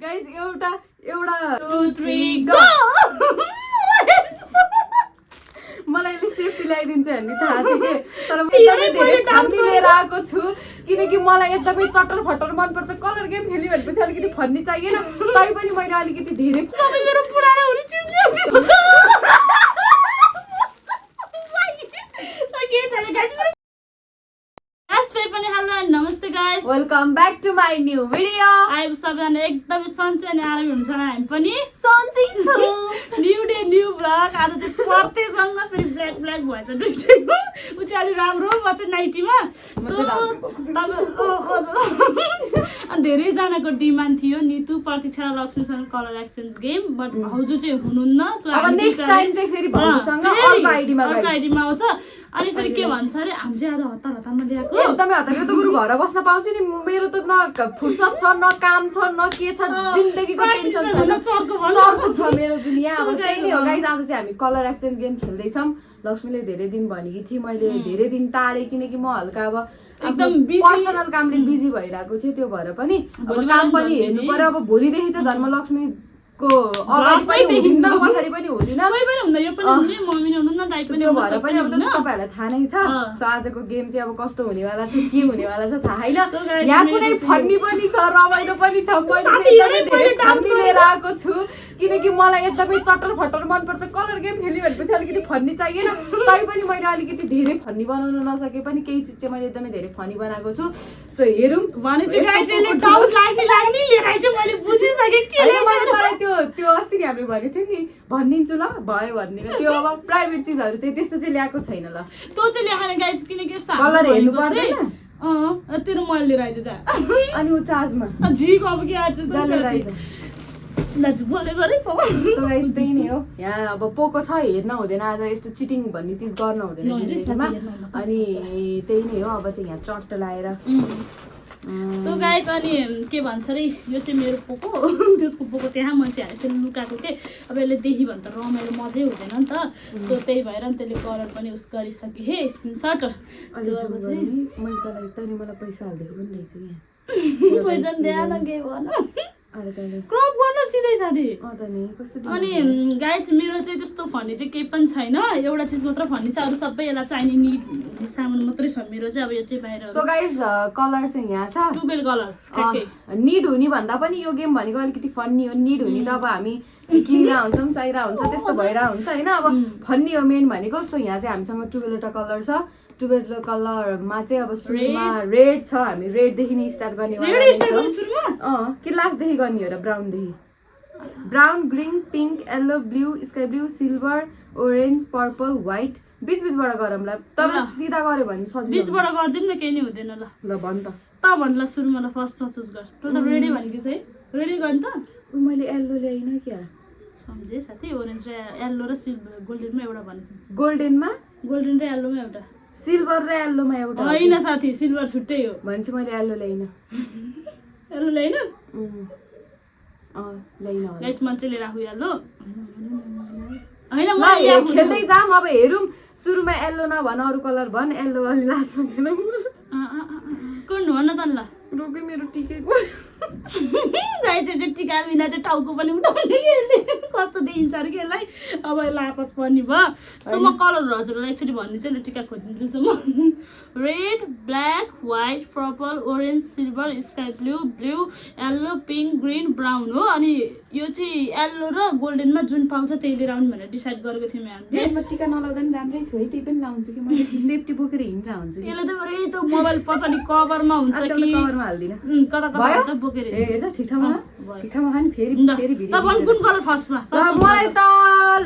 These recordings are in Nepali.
गाइस एउटा 2 3 गो मलाई यसले सेफ्टी ल्याइदिन्छ भन्ने थाहा थियो के तर म एकदमै धेरै फन्नी लिएर आएको छु किनकि मलाई एकदमै चटर फटर मनपर्छ कलर गेम खेल्ने भनेपछि अलिकति फन्नी चाहिएन तै पनि मैले अलिकति धेरै मेरो पुरानो हुने चिज नमस्ते guys welcome back to my new video आइ सबैजना एकदमै सन्चै अनि आरामी हुनुहुन्छ हामी पनि सन्चै छु न्यू डे न्यू ब्लग आज चाहिँ पर्दैसँग फेरि ब्ल्याक ब्ल्याक भएछ दुईटैको उ चाहिँ अलि राम्रो म चाहिँ नाइटीमा सो अनि धेरैजनाको डिमान्ड थियो नितु प्रतीक्षा लक्ष्मीसँग कलर एक्सचेन्ज गेम बट भाउजू चाहिँ हुनुहुन्न सो अब नेक्स्ट टाइम चाहिँ फेरि भाउजूसँग अर्को आइडीमा आउँछ अनि फेरि के भन्छ अरे हामी चाहिँ आज हतार हतारमा ल्याएको एकदमै हतार यो त बरु घर बस्न पाउँछ नि मेरो त न फुर्सद छ न काम छ न के छ जिन्दगीको टेन्सन छैन चर्को छ मेरो दुनिया अब त्यही नै हो गाइस आज चाहिँ हामी कलर एक्सचेन्ज गेम खेल्दैछौँ लक्ष्मीले धेरै दिन भनेकी थिए मैले धेरै दिन टाढे किनकि म हल्का अब एकदम पर्सनल कामले बिजी भइरहेको थियो त्यो भएर पनि अब काम पनि हेर्नु पर्यो अब भोलिदेखि त झन् म लक्ष्मीको अगाडि पनि हुँदिन पछाडि पनि हुँदिन कोही पनि हुँदैन यो पनि हुने मम्मी हुनुहुन्न दाइ पनि त्यो भएर पनि अब त तपाईहरुलाई थाहा नै छ सो आजको गेम चाहिँ अब कस्तो हुनेवाला छ के हुनेवाला छ थाहा छैन यहाँ कुनै फन्नी पनि छ रमाइलो पनि छ मैले एकदमै धेरै फन्नी लिएर आएको छु किनकि मलाई एकदमै चटर फटर मनपर्छ कलर गेम खेल्ने भनेपछि अलिकति फन्नी चाहिएन तै पनि मैले अलिकति धेरै फन्नी बनाउन नसके पनि केही चिज चाहिँ मैले एकदमै धेरै फन्नी बनाएको छु सो हेरौँ भनेपछि गाइजले डाउट लाग्ने लिएर चाहिँ मैले बुझिसके के मैले तँलाई त्यो अस्ति नि हामीले भनेको थियौँ नि भनिदिन्छु ल भयो भनिदिनु त्यो अब प्राइभेट चिजहरू चाहिँ त्यस्तो चाहिँ ल्याएको छैन ल त्यो चाहिँ ल्याएन गाइज किनकि यस्तो कलर हेर्नु पर्दैन तेरो मैले लिएर आइज जा अनि ऊ चार्जमा झिक अब के आइज लिएर आइज दाजु बोले गरे त सो गाइस त्यही नै हो यहाँ अब पोको छ हेर्न हुँदैन आज यस्तो चिटिङ भन्ने चिज गर्न हुँदैन जिन्दगीमा अनि त्यही नै हो अब चाहिँ यहाँ चट्ट लाएर सो गाइज अनि के भन्छ अरे यो चाहिँ मेरो पोको त्यसको पोको त्यहाँ मान्छे यसरी लुकाएको थिएँ अब यसले देखि भने त रमाइलो मजै हुँदैन नि त सो त्यही भएर नि त्यसले कलर पनि उस गरिसके हे स्क्रिनसट मैले तँलाई तैँले मलाई पैसा हालिदिएको पनि रहेछ यहाँ पैसा दिएन के भन क्रप गर्न सिधै साथी अनि गाइज मेरो चाहिँ त्यस्तो फन्नी चाहिँ केही पनि छैन एउटा चिज मात्र फन्नी छ अरू सबै यसलाई चाहिने निड सामान मात्रै छ मेरो चाहिँ अब यो चाहिँ बाहिर सो गाइज कलर चाहिँ यहाँ छ टुबेल कलर निड हुने भन्दा पनि यो गेम भनेको अलिकति फन्नी हो निड हुने त अब हामी किनिरहेको हुन्छौँ चाहिरहेको हुन्छ त्यस्तो भइरहेको हुन्छ होइन अब फन्नी हो मेन भनेको सो यहाँ चाहिँ हामीसँग टुबेलवटा कलर छ टुबेल कलरमा चाहिँ अब सुरुमा रेड छ हामी रेडदेखि नै स्टार्ट गर्ने कि लास्टदेखि गर्ने हो र ब्राउनदेखि brown green pink yellow blue sky blue silver orange purple white बिचबिचबाट गरौँला तर सिधा गऱ्यो भने सजिलो बिचबाट गरिदिउँ न केही नै हुँदैन ल भन् त भन् ल सुरुमा ल फर्स्टमा चुज गर तँ त रेडी भनेको छ है रेडी गर्ने त मैले येल्लो ल्याइनँ क्या सम्झेँ साथी ओरेन्ज र येल्लो र सिल्भर गोल्डनमा एउटा भनेको गोल्डन र येल्लोमा एउटा सिल्भर र येल्लोमा एउटा होइन साथी सिल्भर छुट्टै हो भनेपछि मैले येल्लो ल्याइनँ येल्लो ल्याइन ल्याइन गाइस मान्छेले राखु येल्लो हैन म खेल्दै जाम अब हेरौँ सुरुमा येल्लो नभन अरू कलर भन येल्लो अलि लास्टमा खेलौँ कुन भन त ल रोके मेरो टिकेको गाइस चाहिँ टिका बिना चाहिँ टाउको पनि उठाउने कि यसले कस्तो देखिन्छ अरे कि यसलाई अब यसलाई आपत पर्ने भयो सो म कलरहरू हजुरलाई एकचोटि भनिदिन्छु नि टिका खोजिदिन्छु म red black white purple orange silver sky blue yellow pink green brown हो अनि यो चाहिँ येल्लो र गोल्डनमा जुन पाउँछ त्यही लिएर आउनु भनेर डिसाइड गरेको थियौँ हामीले टिका नलाउँदा पनि राम्रै छु है त्यही पनि लाउँछु कि मैले सेफ्टी बोकेर हिँडेर हुन्छ यसले त बरै त मोबाइल पछाडि कभरमा हुन्छ कि कभरमा हाल्दिनँ कता कता हुन्छ बोकेर हेर्दा ठिक ठाउँमा खाने फेरि कुन कलर फर्स्टमा मलाई त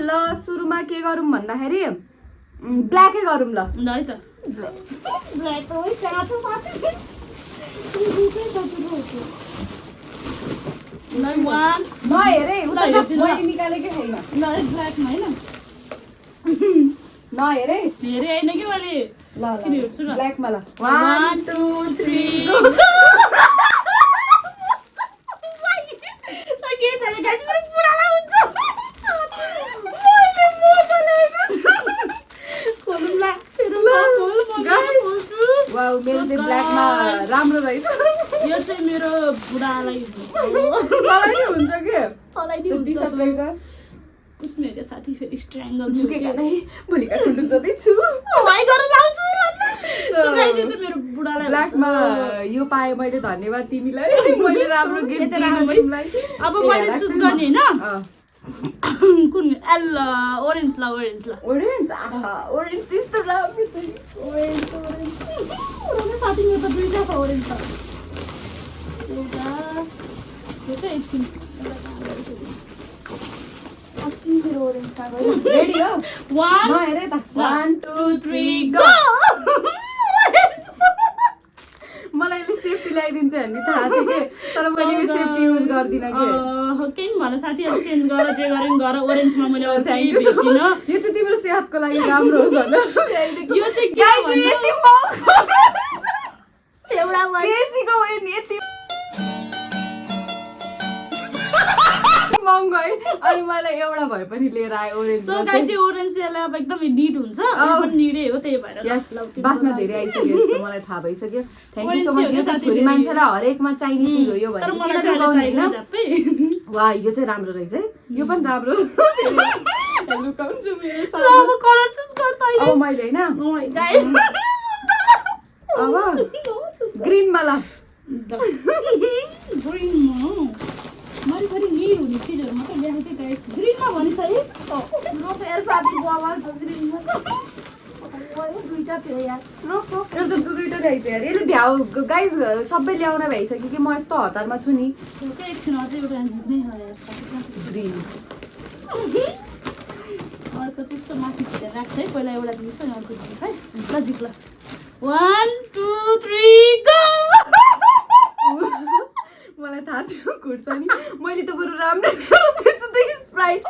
ल सुरुमा के गरौँ भन्दाखेरि ब्ल्याकै गरौँ ल है त ब्ल्याक त ओइ कहाँ छ साथी ल वान नहेरे मैले निकालेकै छैन ल ब्ल्याकमा हैन नहेरे हेरे हैन कि मैले ल किन हेर्छु ल ब्ल्याकमा ल 1 2 3 गो के छ गाइस मेरो पुरानो हुन्छ मैले मोजा ल्याएको छु खोलौँ ल वाउ मेरो चाहिँ ब्ल्याकमा राम्रो रहेछ यो चाहिँ मेरो बुढालाई मलाई नि हुन्छ के तँलाई नि टी सर्ट हुन्छ रहेछ पुष्मेको साथी फेरि स्ट्राङ्गल झुकेका नै भोलिका सुन्नु जाँदैछु भाइ गरेर लाउँछु मेरो बुढालाई ब्ल्याकमा यो पाएँ मैले धन्यवाद तिमीलाई मैले राम्रो गिफ्ट दिनु तिमीलाई अब मैले चुज गर्ने हैन कुन ओरेन्ज ल ओरेन्ज ओरेन्ज त्यस्तो राम्रो छ ओरेन्ज साथी मेरो त दुईटा छ ओरेन्ज त एउटा एकछिन अच्छी मेरो ओरेन्ज का गयो रेडी हो One, म हेरे त 1 2 3 गो मलाई यसले सेफ्टी ल्याइदिन्छ भन्ने थाहा थियो के तर मैले यो सेफ्टी युज गर्दिन के किन भन साथीहरु चेन्ज गर जे गरे गर ओरेन्जमा मैले थ्यांक यू भेटिन यो चाहिँ तिम्रो सेहतको लागि राम्रो हो न यो चाहिँ के गाइज यति महँगो एउटा केजीको वेन यति महँगो है अनि मलाई एउटा भए पनि लिएर आयो ओरेन्ज सो गाइज चाहिँ ओरेन्ज यसलाई अब एकदमै निड हुन्छ यो पनि निडै हो त्यही भएर यस बास्ना धेरै आइसक्यो यसको मलाई थाहा भइसक्यो थ्यांक यू सो मच यो चाहिँ छोरी मान्छेलाई हरेकमा चाहिने चिज हो यो तर भने मलाई किन लुकाउने हैन चाहिन्छ वा यो चाहिँ राम्रो रहेछ है यो पनि राम्रो लुकाउँछु मेरो ल अब कलर चुज गर त अब मैले हैन ओ माय गाइज अब ग्रीनमा ल ग्रीनमा मरिभरि निड हुने चिजहरू मात्रै ल्याएको थिएँ गाइज ग्रीनमा भनिस् है रोके साथी बुवा छ ग्रीनमा दुईटा थियो यार रोक एउटा त दुईटा ल्याइछ यार यसले भ्याउ गाइज सबै ल्याउन भइसक्यो कि म यस्तो हतारमा छु नि एकछिन अझै एउटा जित्नै छ ग्रीन अर्को चाहिँ यस्तो माथि झिकेर राख्छ है पहिला एउटा दिन्छु अनि अर्को दिन्छु है ल जित ल 1 2 3 गो मलाई थाहा थियो खुर्छ नि मैले त बरु राम्रो ल्याउँदैछु त स्प्राइट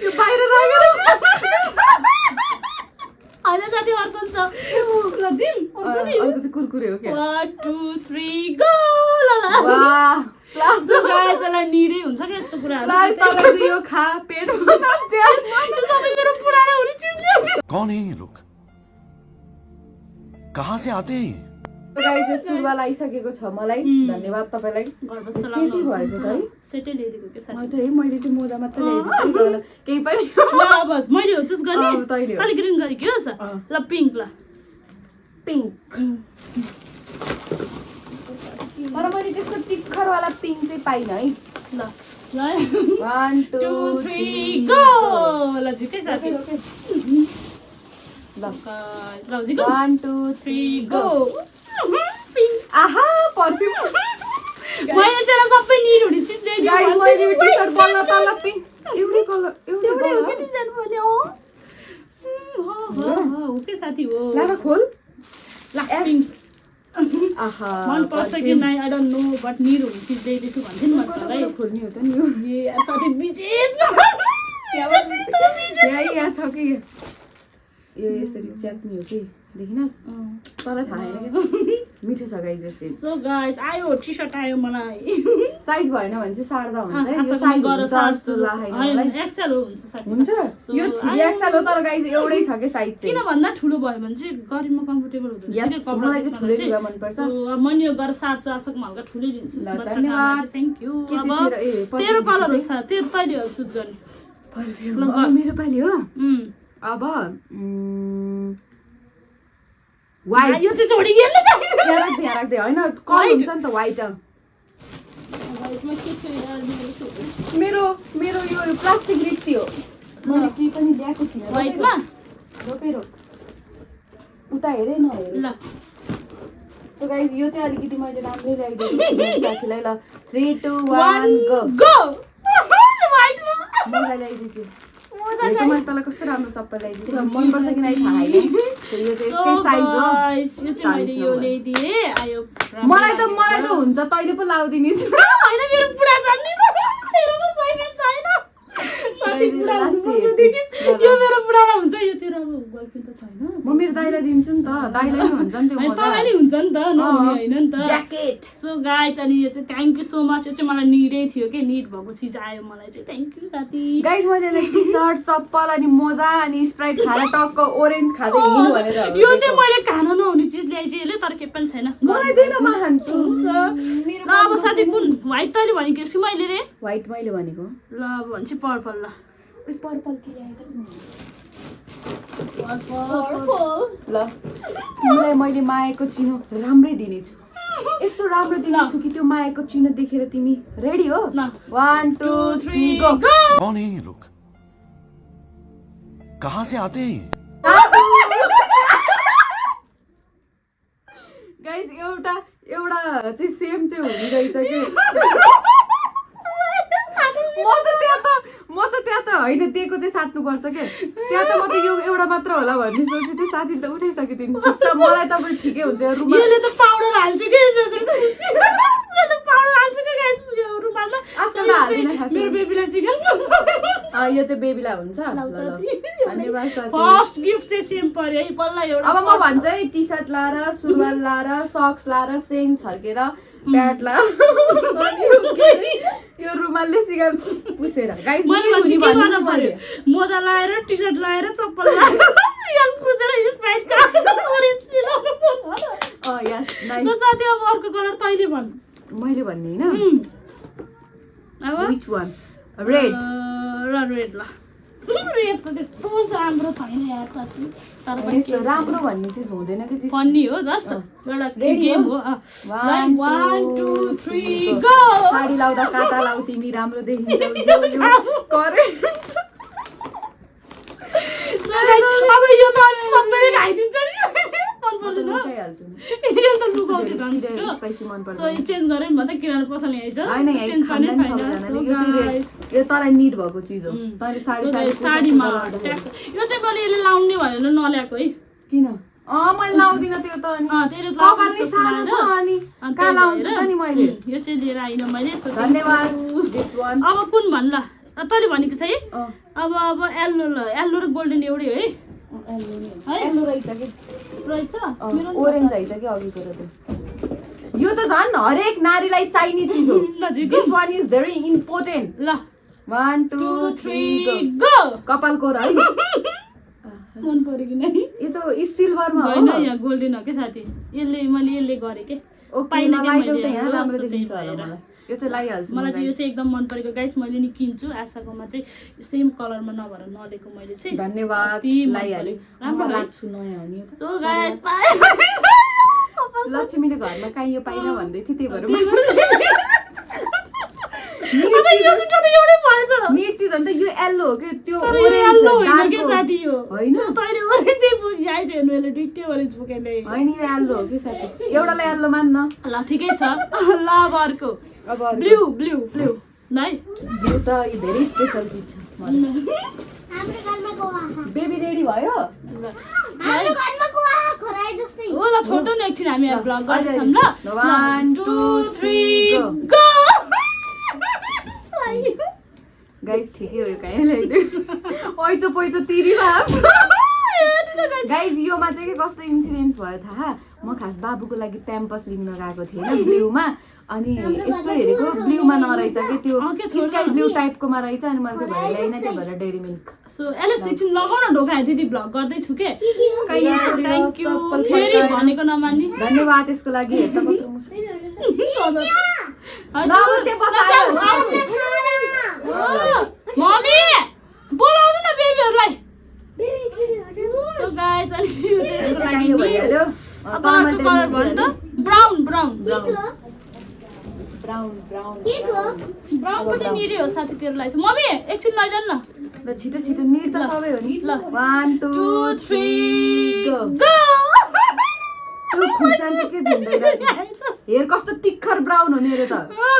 यो बाहिर राखेर होइन साथी अर्को छ ल दिम अर्को चाहिँ कुरकुरे हो क्या 1 2 3 गो ल वाह सो गाइस यसलाई निडै हुन्छ क्या यस्तो कुराहरू लाइ तँलाई चाहिँ यो खा पेटमा नाच्छ यो सबै मेरो पुरानो हुने चिज कौन है ये लोग कहाँ से आते हैं गाइस सुरुवाल आइसकेको छ मलाई धन्यवाद तपाईलाई घर बस्दा सेटी भएछ त है सेटै ल्याइदिएको के साथी मैले चाहिँ मोजा मात्र ल्याइदिन्छु केही पनि ल अब मैले हो चुज गर्ने तैँले हो। तैँले ग्रीन गरे के हो ल पिङ्क ल पिङ्क तर मैले त्यस्तो टिक्खरवाला पिङ्क चाहिँ पाइनँ है ल ल 1 2 3 गो ल झिकै साथी ल ल झिको 1 2 3 गो आहा परफ्युम मैले तेरा सबै निड हुने चिज ल्याइदिएको गाइस मैले यो टी-शर्ट बल्ल तल पिङ्क एउटै कलर एउटै हो कलर के डिजाइन भने हो हो के साथी हो लारा खोल ल पिङ्क आहा मन पर्छ कि नै I don't know but need हुने चिज ल्याइदिएको भन्थे नि मलाई खोल्ने हो त नि यो ए साथी बिजेत यहाँ छ कि यो यसरी च्यात्ने हो कि देखिनस् तँलाई थाहा छैन क्या मिठो छ गाइस यसरी सो गाइस आयो टी सर्ट आयो मलाई साइज भएन भने चाहिँ सार्दा हुन्छ है यो आशा साइज गर सार्छु ला हैन मलाई एक्सेल हो हुन्छ साथी हुन्छ यो 3XL हो तर गाइस एउटै छ के साइज चाहिँ किन भन्दा ठुलो भयो भने चाहिँ गरिमा कम्फर्टेबल हुँदैन Yes, मलाई चाहिँ ठुलै लुगा मन पर्छ मैले यो गरेर सार्छु आशकमा हल्का ठुलै लिन्छु ल धन्यवाद थ्यांक यू के अब त्यतिखेर तेरो कलर हो सा तेरो तैले हो चुज गर्ने परफ्युम मेरो पाली हो अब व्हाइट यो चाहिँ छोडी गेले यहाँ राख्दै हैन कलर हुन्छ नि त व्हाइट व्हाइटमा के छ यार मेरो मेरो यो प्लास्टिक रित्ती हो मैले के पनि ल्याएको थिएँ व्हाइटमा रोकै रोक उता हेरे नहेरे ल सो गाइस यो चाहिँ अलिकति मैले राम्रै ल्याइदिएको छु साथीलाई ल 3 2 1 गो गो व्हाइटमा मलाई ल्याइदिन्छु हेर्नु मैले तँलाई कस्तो राम्रो चप्पल ल्याइदिन्छु मन पर्छ कि नै थाहा छैन यो चाहिँ यसकै साइज हो यो चाहिँ मैले यो ल्याइदिए आयो मलाई त हुन्छ तैँले पो लाउदिनी छु हैन मेरो पुरा छ नि त तेरो पो बोयफ्रेन्ड छैन साथी बुढा हुनुपर्छ देखिस् यो मेरो बुढामा हुन्छ यो तेरो अब गर्लफ्रेन्ड त छैन म मेरो दाइलाई दिन्छु नि त दाइलाई नै हुन्छ नि त्यो अनि तँलाई नि हुन्छ नि त नहुने होइन नि त ज्याकेट सो गाइज अनि यो चाहिँ थ्याङ्क यू सो मच यो चाहिँ मलाई निडै थियो कि निड भएको चिज आयो मलाई चाहिँ थ्याङ्क यू साथी गाइज मैले टी सर्ट चप्पल अनि मोजा अनि स्प्राइट खाएर टक्क ओरेन्ज खाँदै हिँड्नु भनेर यो चाहिँ मैले खान नहुने चिज ल्याइछु यसले तर के पनि छैन मलाई दिएन म खान्छु ल अब साथी कुन व्हाइट तैँले भनेको छु मैले रे व्हाइट मैले भनेको ल अब भन्छ पर्पल ल पर्पल के ल्याएको पर्पल ल तिमीलाई मैले मायाको चिनो राम्रै दिनेछु यस्तो राम्रो दिनेछु कि त्यो मायाको चिनो देखेर तिमी रेडी हो 1 2 3 गो कौन है ये लोग कहाँ से आते हैं गाइज एउटा चाहिँ सेम चाहिँ हुँदैछ कि म त त्यहाँ त होइन दिएको चाहिँ साट्नु पर्छ के त्यहाँ त म त यो एउटा मात्र होला भन्ने सोच्छु त्यो साथीले त उठाइसक्यो तिमी ठिक छ मलाई त पनि ठिकै हुन्छ यसले त पाउडर हाल्छ कि पाउडर हाल्छ कि गाइस यो रुमालमा मेरो बेबीलाई चिकन यो चाहिँ बेबीलाई हुन्छ धन्यवाद साथी फर्स्ट गिफ्ट चाहिँ सेम पर्यो है बल्ल एउटा अब म भन्छु है टी सर्ट लाएर सुरुवाल लाएर सक्स लाएर सेन छर्केर प्याड लाएर यो रुमालले सिगार पुसेर गाइस मोजा लाएर टी सर्ट लाएर चप्पल लाएर सिगार पुसेर स्प्राइट ओरेन्ज यस नाइस साथी अब अर्को कलर तैँले भन् मैले भन्ने हैन अब which one रेड रेड ल रेडको त्यस्तो राम्रो छैन यार साथी तर पनि यस्तो राम्रो भन्ने चाहिँ हुँदैन कि फन्नी हो जस्ट एउटा गेम हो 1 2 3 गो साडी लाउँदा काटा लाउ तिमी राम्रो देखिन्छौ यो करेक्ट अब यो त सबैले खाइदिन्छ नि मन पर्दैन खाइहाल्छु यो त लुकाउँछु झन् स्पाइसी मन पर्छ सो यो चेन्ज गरेँ म त किराना पसल ल्याइछ हैन टेन्सनै छैन यो तँलाई निड भएको चीज हो तैले साडीमा यो चाहिँ मैले यसले लाउने भनेर नल्याएको है किन मैले लाउँदिन त्यो त अनि तेरो कपालले सानो छ अनि कहाँ लाउँछु त नि मैले यो चाहिँ लिएर आइन मैले धन्यवाद दिस वन अब कुन भन् ल तैँले भनेको छ है अब एल्लो ल एल्लो र गोल्डन एउटै हो है एल्लो रहेछ कि रहेछ ओरेन्ज रहेछ कि अघिको त त्यो यो त झन् हरेक नारीलाई चाहिने चिज हो this one is very important ल 1 2 3 गो कपालको है मन पर्यो कि नै यो त सिल्भरमा हो हैन यहाँ गोल्डन हो के साथी मैले यसले गरे के पाइन लाइदेऊ त यहाँ राम्रो देखिन्छ होला मलाई यो चाहिँ लाइहाल्छु मलाई चाहिँ यो चाहिँ एकदम मन परेको गाइस मैले नि किन्छु आशाकोमा चाहिँ सेम कलरमा नभएर नलेको मैले चाहिँ धन्यवाद लाइहाले राम्रो लाग्छु नयाँ हो नि सो गाइस लक्ष्मीले घरमा काहीँ यो पाइन भन्दै थियो त्यही भएर नेट चिज अन्त यो येल्लो हो के त्यो ओरेन्ज होइन के साथी यो हैन तैले ओरेन्ज चाहिँ आइज हेर्नु यसले दुईटै ओरेन्ज बोकेले हैन यो येल्लो हो के साथी एउटालाई येल्लो मान्न ल ठिकै छ ल अब अर्को अब ब्लू ब्लू ब्लू नाइ यो त धेरै स्पेशल चिज छ हाम्रो घरमा गोवा बेबी रेडी भयो हाम्रो घरमा गोवा खराए जस्तै हो ल छोटो न एकछिन हामी ब्लग गर्छौं ल 1 2 3 गो गाइस ठिकै हो यो काहे ल्याइदियो ओइचो पैचो तिरिला गाइज योमा चाहिँ के कस्तो इन्सिडेन्ट भयो थाहा म खास बाबुको लागि प्याम्पस लिन गएको थिएँ हैन ब्लूमा अनि यस्तो हेरेको ब्लूमा नरहेछ के त्यो स्काई ब्लू टाइपकोमा रहेछ अनि मैले त्यो भएर ल्याइन त्यो भएर डेरी मिल्क सो एलएस एकछिन लगाउन ढोका दिदी ब्लग गर्दै छु के थ्यांक यू चप्पल फेरि भनेको नमान्नी धन्यवाद त्यसको लागि हेर्दा कत्रो मम्मी बोलाउनु न बेबीहरुलाई सो गाइस अनि यो चाहिँ चाहिँ भइहाल्यो अब अर्को कलर भन् त brown brown brown brown brown पनि निरी हो साथी तेरोलाई मम्मी एकछिन लैजान न ल छिटो छिटो निर त सबै हो नि ल 1 2 3 गो त्यो खुर्सान चाहिँ के झुन्दैरा हेर कस्तो तिखर ब्राउन हो मेरो त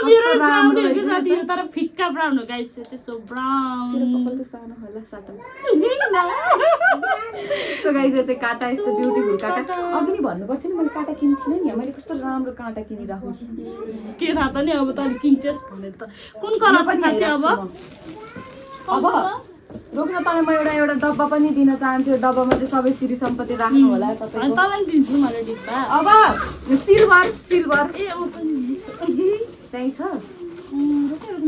मेरो ब्राउन हो के साथी यो तर फिक्का ब्राउन हो गाइस यो चाहिँ सो ब्राउन तेरो कपाल त सानो होला साटो सो गाइस यो चाहिँ काटा यस्तो ब्युटीफुल काटा अघि नि भन्नु पर्थ्यो नि मैले काटा किन्थिन नि मैले कस्तो राम्रो काटा किनिराखु के थाहा त नि अब तले किन्छस् भनेर त कुन कलर छ साथी अब अब रोक्न तँलाई म एउटा डब्बा पनि दिन चाहन्छु डब्बामा चाहिँ सबै श्री सम्पत्ति राख्नु होला तपाईँको तँलाई दिन्छु मैले डिब्बा अब सिल्भर ए अँ पनि त्यही छ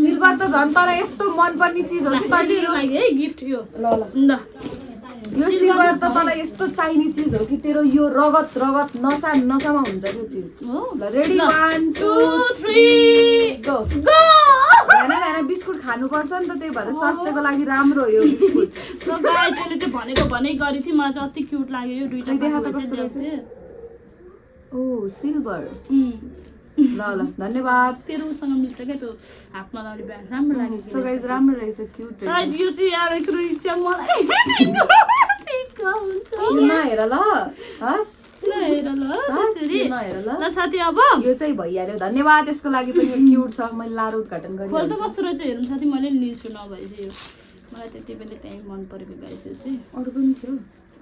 सिल्भर त झन् तँलाई यस्तो मनपर्ने चिज हो तैँले यो लागि है गिफ्ट यो ल ल यो सिल्भर त तँलाई यस्तो चाहिने चिज हो कि तेरो यो रगत नसामा हुन्छ त्यो चिज हो ल रेडी 1 2 3 गो गो भएन बिस्कुट खानुपर्छ नि त त्यही भएर स्वास्थ्यको लागि राम्रो हो यो बिस्कुट ल गाइस यसले चाहिँ भनेको भनै गरी थियो मलाई चाहिँ अस्ति क्युट लाग्यो यो दुईटा देखा त कस्तो रहेछ ओ सिल्भर ल धन्यवाद तेरो उसँग मिल्छ क्या त्यो हातमा लाउने ब्यान्ड राम्रो लाग्यो सो गाइस राम्रो रहेछ क्युट सायद यो चाहिँ यार एक रहेछ मलाई ठिक हुन्छ यो नहेर ल हस् ल हेर ल त्यसरी नहेर ल ल साथी अब यो चाहिँ भइहाल्यो धन्यवाद यसको लागि पनि क्युट छ मैले लाएर उद्घाटन खोल त गरिहाल्छु कस्तो रहेछ हेर्नु साथी मैले लिन्छु नभए चाहिँ यो मलाई त्यति बेला त्यहीँ मन परेको गाइस यो चाहिँ अरू पनि थियो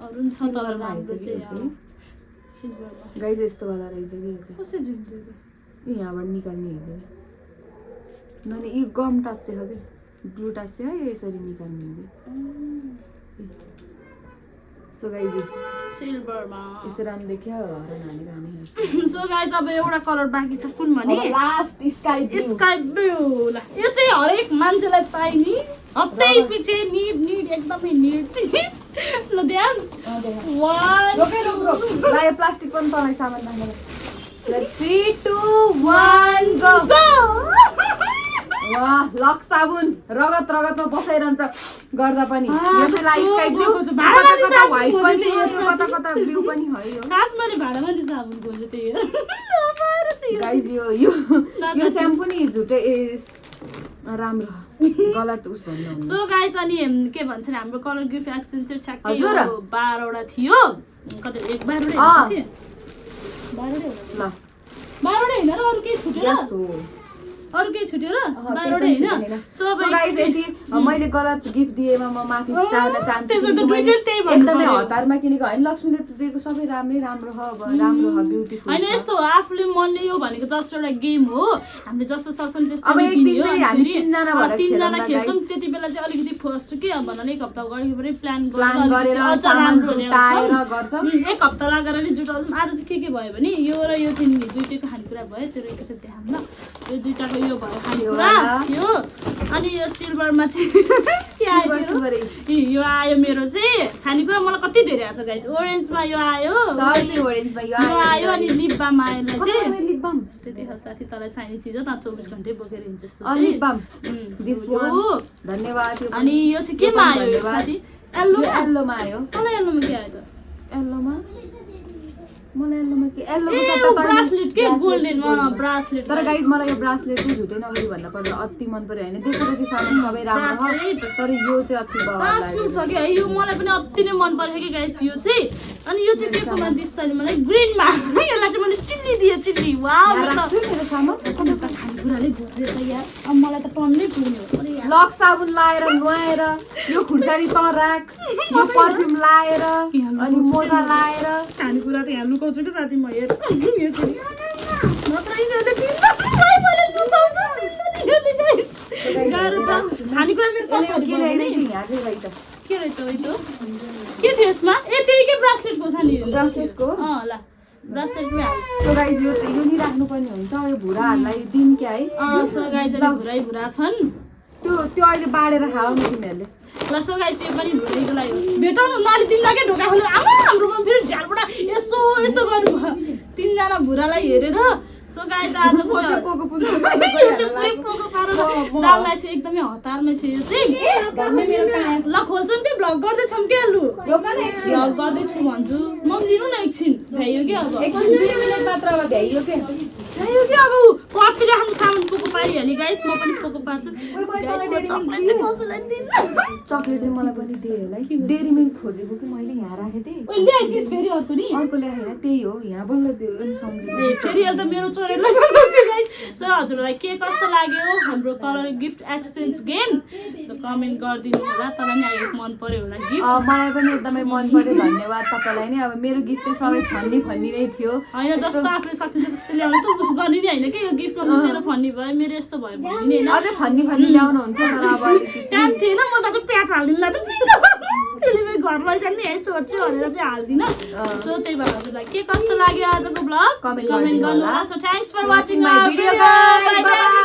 अरू पनि छ तर सिल्भरमा राम्रो आएछ कि यो चाहिँ चाहिँ सिल्भरमा गाइस यस्तो वाला रहेछ कि यो चाहिँ कसरी झुम्दै यो यहाँबाट निकाल्ने हिजो नानी यो गम टाँस्छ कि ब्लू टाँस्छ है यो यसरी निकाल्ने हो कि सो गाइस सिल्भरमा यस्तो राम्रो देखियो नानी गाने सो गाइस अब एउटा कलर बाँकी छ कुन भने last sky blue sky blue ल यो चाहिँ हरेक मान्छेलाई चाहिने हप्तै पछि निड एकदमै निड ल ध्यान 1 रोकै रोक ला यो प्लास्टिक पनि तँलाई सामान राख्नु 3 2 1 गो वाह लक साबुन रगतमा बसाइरहन्छ गर्दा पनि यो चाहिँ लाइट स्काई ब्लू कता व्हाइट पनि हो यो कता ब्लू पनि हो यो खास मैले भाडामा दि साबुन खोल्छु त्यही हो गाइस यो स्याम्पू नि झुटे राम्रो गलत उस भन्नु सो गाइस अनि के भन्छ हाम्रो कलर गिफ्ट एक्सचेन्ज चाहिँ छ्याक्कै हजुर 12 वटा थियो कति 12 वटा थियो 12 वटा ल 12 वटा हैन र अरु केही छुट्यो यस हो अरु केही छुट्यो र 12 वटा हैन सो गाइस यति मैले गलत गिफ्ट दिएमा म माफी चाहन चाहन्छु त्यसो त किनकि मैले डिटेल त्यही भन्नु एकदमै पर्यो। हतारमा किनेको हैन लक्ष्मीले त दिएको सबै राम्रो राम्रो हो राम्रो हो ब्युटीफुल हैन यस्तो हो आफूले मनले यो भनेको जस्ट एउटा गेम हो हामीले जस्तो सक्छौँ त्यस्तो अब एक दिन चाहिँ हामी तीनजना भएर तीनजना खेलौँला खेल्छौँ guys। त्यति बेला चाहिँ अलिकति फर्स्ट के अब भन्नाले एक हप्ता अगाडि पनि प्लान गरेर सामान जुटाएर गर्छौँ एक हप्ता लागेर नि जुटाउँछौँ आज चाहिँ के भयो भने यो र यो थियो नि दुईटैको खानेकुरा भयो त्यो एकैचोटि देखाउँ ल यो दुईटाको यो भयो खानेकुरा यो अनि यो सिल्भरमा चाहिँ के आयो यो आयो मेरो चाहिँ खानेकुरा मलाई कति धेरै आएको छ गाइस ओरेन्जमा यो आयो सरी ओरेन्जमा यो यो आयो अनि लिप बाम आयो चाहिँ लिप बाम त्यति हो साथी तँलाई चाहिने चिज हो त 24 घन्टै बोकेर हिँड्छ जस्तो लिप बाम दिस यो वान धन्यवाद अनि यो चाहिँ केमा आयो यो साथी यो येल्लोमा आयो मलाई येल्लोमा के आयो त येल्लोमा मलाई येल्लोमा के येल्लोको ए सट्टा ब्रासलेट के गोल्डनमा ब्रासलेट तर गाइस मलाई यो ब्रासलेट चाहिँ झुटै नगरी भन्दा पर्दा अति मन पर्यो हैन देखेर चाहिँ सामान सबै राम्रो छ तर यो चाहिँ अति बवाल क्युट छ कि है यो मलाई पनि अति नै मन परेको कि गाइस यो चाहिँ अनि यो चाहिँ केकोमा दिस्छ नि मलाई ग्रिनमा यसलाई चाहिँ मैले चिल्ली दिए चिल्ली वाउ राख्छु मेरो सामान खानेकुराले भोटेछ यार अब मलाई त पन्नै पुग्ने हो अरे यार लक साबुन लाएर नुहाएर यो खुर्सानी त राख यो परफ्युम लाएर अनि मोजा लाएर खानेकुरा त यहाँ लुकाउँछु कि साथी म हेर यसरी नत्र यिनीहरूले गाह्रो छ खानेकुरा मेरो यसले के ल्याइरहेछ यहाँ चाहिँ भाइ त के रहेछ है त के थियो यसमा ए त्यही के ब्रासलेटको छ नि ब्रासलेटको ल ब्रासलेटमै हाल सो गाइस यो नि राख्नुपर्ने हुन्छ यो भुराहरूलाई दिन क्या है सो गाइस अहिले भुरा छन् त्यो अहिले बाडेर खाऊ नि तिमीहरूले ल सो गाइस यो पनि भुराइको लागि हो भेटाउनु नाली तिनजना ढोका खोलेर आमा हाम्रोमा फेरि झ्यालबाट यसो गर्नु भयो तीनजना भुरालाई हेरेर सो गाइस आजको चाललाई चाहिँ एकदमै हतारमा छ यो चाहिँ ल खोल्छौँ कि भ्लग गर्दैछौँ कि लु भ्लग गर्दैछु भन्छु म पनि लिनु न एकछिन भ्याइयो कि अब भ्याइयो कि अब कति राख्नु सामान पोको पारिहालेँ गाइस म पनि पोको पार्छु चक्लेट चाहिँ कसैलाई दिन्न चक्लेट चाहिँ मलाई पनि दिए होला है डेरी मिल्क खोजेको कि मैले यहाँ राखेँ थिएँ ल्याइदिस् फेरि अर्को नि अर्को ल्याएर त्यही हो यहाँ बल्ल त्यो पनि सम्झिनु ए फेरि अहिले त मेरो चोरेलाई गर्छु गाइस सो हजुरलाई के कस्तो लाग्यो हाम्रो colour gift exchange game so comment गरिदिनु होला तपाईलाई नि आयो मन पर्यो होला गिफ्ट मलाई पनि एकदमै मन पर्यो धन्यवाद तपाईलाई नै अब मेरो गिफ्ट चाहिँ सबै फन्नी नै थियो हैन जस्तो आफूले सकिन्छ त्यस्तो ल्याउनु त खुस गर्ने नि होइन कि यो गिफ्टमा म तेरो फन्नी भयो मेरो यस्तो भयो भन्ने नि होइन अझै फन्नी ल्याउनु हुन्थ्यो तर अब अलिकति टाइम थिएन म त प्याज हाल्दिनँ ल त त्यसले फेरि घर लैजाने है चोर्छु भनेर चाहिँ हाल्दिनँ सो त्यही भएर हजुरलाई के कस्तो लाग्यो आजको ब्लग कमेन्ट कमेन्ट गर्नु गर्नु होला होला so thanks for watching my our video, video guys. Bye by